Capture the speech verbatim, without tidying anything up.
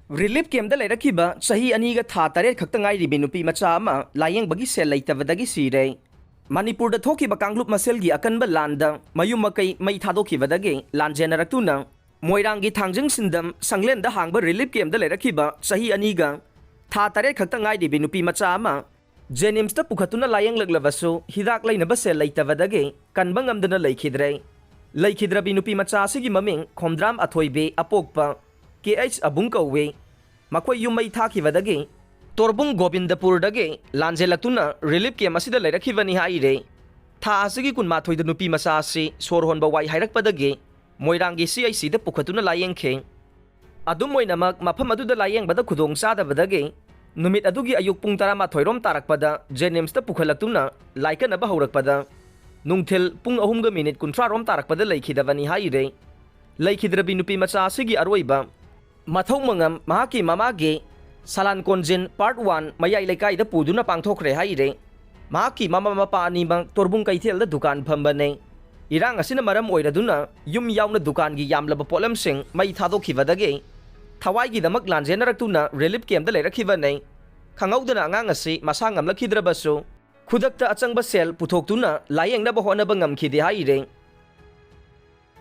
Relief ꯀꯦꯝꯞꯇ ꯂꯩꯔꯛꯈꯤꯕ ꯆꯍꯤ ꯑꯅꯤꯒ ꯊꯥ ꯇꯔꯦꯠ ꯈꯛꯇ ꯉꯥꯏꯔꯤꯕꯤ ꯅꯨꯄꯤ ꯃꯆꯥ ꯑꯃ ꯂꯥꯌꯦꯡꯕꯒꯤ ꯁꯦꯜ ꯂꯩꯇꯕꯗꯒꯤ ꯁꯤꯔꯦ꯫ ꯃꯅꯤꯄꯨꯔꯗ ꯊꯣꯛꯈꯤꯕ ꯀꯥꯡꯂꯨꯞ ꯃꯁꯦꯜꯒꯤ ꯑꯀꯟꯕ ꯂꯥꯟꯗ ꯃꯌꯨꯝ ꯃꯀꯩ ꯃꯩ ꯊꯥꯗꯣꯛꯈꯤꯕꯗꯒꯤ ꯂꯥꯟꯖꯦꯟꯅꯔꯛꯇꯨꯅ ꯃꯣꯏꯔꯥꯡꯒꯤ ꯊꯥꯡꯖꯤꯡ ꯁꯤꯟꯗꯝ ꯁꯪꯂꯦꯟꯗ ꯍꯥꯡꯕ ꯔꯤꯂꯤꯐ ꯀꯦꯝꯞꯇ ꯂꯩꯔꯛꯈꯤꯕ ꯆꯍꯤ ꯑꯅꯤꯒ ꯊꯥ ꯇꯔꯦꯠ ꯈꯛꯇ ꯉꯥꯏꯔꯤꯕꯤ ꯅꯨꯄꯤ ꯃꯆꯥ ꯑꯃ ꯖꯦꯅꯤꯝꯁꯇ ꯄꯨꯈꯠꯇꯨꯅ ꯂꯥꯌꯦꯡꯂꯛꯂꯕꯁꯨ ꯍꯤꯗꯥꯛ ꯂꯩꯅꯕ ꯁꯦꯜ ꯂꯩꯇꯕꯗꯒꯤ ꯀꯟꯕ ꯉꯝꯗꯅ ꯂꯩꯈꯤꯗ꯭ꯔꯦ꯫ ꯂꯩꯈꯤꯗ꯭ꯔꯕꯤ ꯅꯨꯄꯤ ꯃꯆꯥ ꯑꯁꯤꯒꯤ ꯃꯃꯤꯡ ꯈꯣꯝꯗ꯭ꯔꯥꯝ ꯑꯊꯣꯏꯕꯤ, ꯑꯄꯣꯛꯄ ꯀꯦ ꯑꯩꯆ ꯑꯕꯨꯡ ꯀꯧꯏ꯫ ꯃꯈꯣꯏ ꯌꯨꯝ ꯃꯩ ꯊꯥꯈꯤꯕꯗꯒꯤ ꯇꯣꯔꯕꯨꯡ ꯒꯣꯕꯤꯟꯗꯄꯨꯔꯗꯒꯤ ꯂꯥꯟꯖꯦꯜꯂꯛꯇꯨꯅ ꯔꯤꯂꯤꯐ ꯀꯦꯝꯞ ꯑꯁꯤꯗ ꯂꯩꯔꯛꯈꯤꯕꯅꯤ ꯍꯥꯏꯔꯦ꯫ ꯊꯥ ꯑꯁꯤꯒꯤ ꯀꯨꯟꯃꯥꯊꯣꯏꯗ ꯅꯨꯄꯤ ꯃꯆꯥ ꯑꯁꯤ ꯁꯣꯔ ꯍꯣꯟꯕ ꯋꯥꯏ ꯍꯥꯏꯔꯛꯄꯗꯒꯤ ꯃꯣꯏꯔꯥꯡꯒꯤ ꯁꯤ ꯑꯩꯆ ꯁꯤꯗ ꯄꯨꯈꯠꯇꯨꯅ ꯂꯥꯌꯦꯡꯈꯤ꯫ ꯑꯗꯨꯝ ꯑꯣꯏꯅꯃꯛ, ꯃꯐꯝ ꯑꯗꯨꯗ ꯂꯥꯌꯦꯡꯕꯗ ꯈꯨꯗꯣꯡ ꯆꯥꯗꯕꯗꯒꯤ ꯅꯨꯃꯤꯠ ꯑꯗꯨꯒꯤ ꯑꯌꯨꯛ ꯄꯨꯡ ꯇꯔꯥꯃꯥꯊꯣꯏ ꯔꯣꯝ ꯇꯥꯔꯛꯄꯗ ꯖꯦꯅꯤꯝꯁꯇ ꯄꯨꯈꯠꯂꯛꯇꯨꯅ ꯂꯥꯏꯀꯠꯅꯕ ꯍꯧꯔꯛꯄꯗ ꯅꯨꯡꯊꯤꯜ ꯄꯨꯡ ꯑꯍꯨꯝꯒ ꯃꯤꯅꯤꯠ ꯀꯨꯟꯊ꯭ꯔꯥ ꯔꯣꯝ ꯇꯥꯔꯛꯄꯗ ꯂꯩꯈꯤꯗꯕꯅꯤ ꯍꯥꯏꯔꯦ꯫ ꯂꯩꯈꯤꯗ꯭ꯔꯕꯤ ꯅꯨꯄꯤ ꯃꯆꯥ ꯑꯁꯤꯒꯤ ꯑꯔꯣꯏꯕ ꯃꯊꯧ ꯃꯉꯝ ꯃꯍꯥꯛꯀꯤ ꯃꯃꯥꯒꯤ ꯁꯂꯥꯟ ꯀꯣꯟꯖꯤꯟ ꯄꯥꯔꯠ ꯋꯥꯟ ꯃꯌꯥꯏ ꯂꯩꯀꯥꯏꯗ ꯄꯨꯗꯨꯅ ꯄꯥꯡꯊꯣꯛꯈ꯭ꯔꯦ ꯍꯥꯏꯔꯦ꯫ ꯃꯍꯥꯛꯀꯤ ꯃꯃꯥ ꯃꯄꯥ ꯑꯅꯤꯃꯛ ꯇꯣꯔꯕꯨꯡ ꯀꯩꯊꯦꯜꯗ ꯗꯨꯀꯥꯟ ꯐꯝꯕꯅꯦ꯫ ꯏꯔꯥꯡ ꯑꯁꯤꯅ ꯃꯔꯝ ꯑꯣꯏꯔꯗꯨꯅ ꯌꯨꯝ ꯌꯥꯎꯅ ꯗꯨꯀꯥꯟꯒꯤ ꯌꯥꯝꯂꯕ ꯄꯣꯠꯂꯝꯁꯤꯡ ꯃꯩ ꯊꯥꯗꯣꯛꯈꯤꯕꯗꯒꯤ ꯊꯋꯥꯏꯒꯤꯗꯃꯛ ꯂꯥꯟꯖꯦꯟꯅꯔꯛꯇꯨꯅ ꯔꯤꯂꯤꯐ ꯀꯦꯝꯞꯇ ꯂꯩꯔꯛꯈꯤꯕꯅꯦ꯫ ꯈꯪꯍꯧꯗꯅ ꯑꯉꯥꯡ ꯑꯁꯤ ꯃꯁꯥ ꯉꯝꯂꯛꯈꯤꯗ꯭ꯔꯕꯁꯨ ꯈꯨꯗꯛꯇ ꯑꯆꯪꯕ ꯁꯦꯜ ꯄꯨꯊꯣꯛꯇꯨꯅ ꯂꯥꯌꯦꯡꯅꯕ ꯍꯣꯠꯅꯕ ꯉꯝꯈꯤꯗꯦ ꯍꯥꯏꯔꯦ꯫